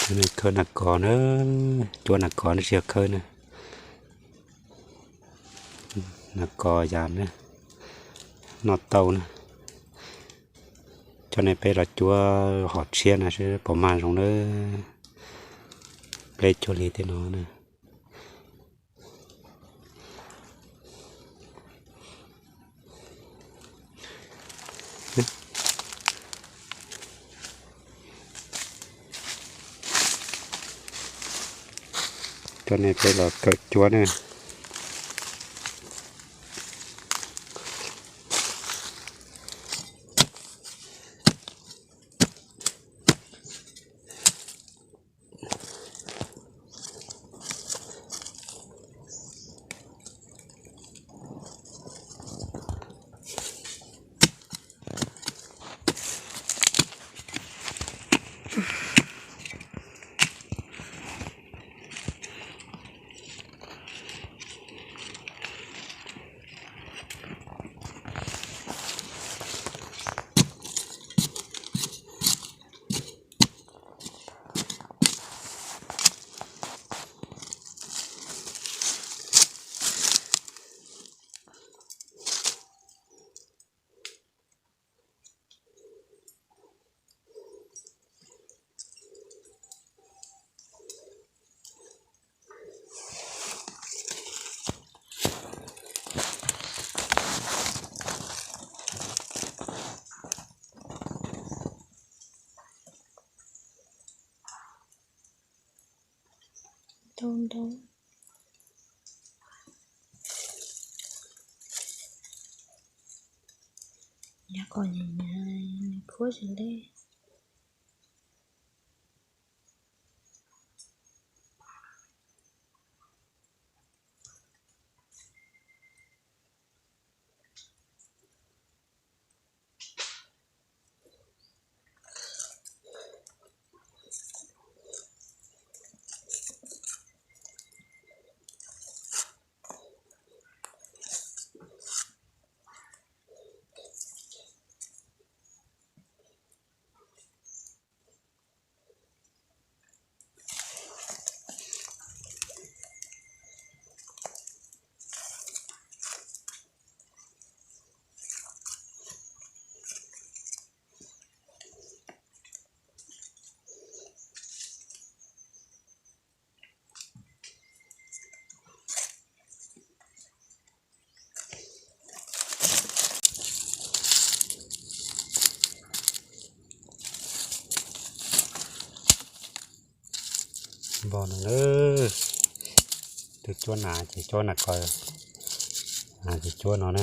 Khawb nas kos na, cuab nas kos na, tsis yog khawb na. Nas kos yam na, noj tau na. Coj nej peb los cuab hom tshiab na seb puas mag zoo na. Pleb cuag li tej no na. Coj nej peb los kawm cuab na. Ntau ntau. Nyab kom nyiam nyiam khuab zis li. Npog no na, tus cuab nas ces cuab nas kos, nas ces cuab no na.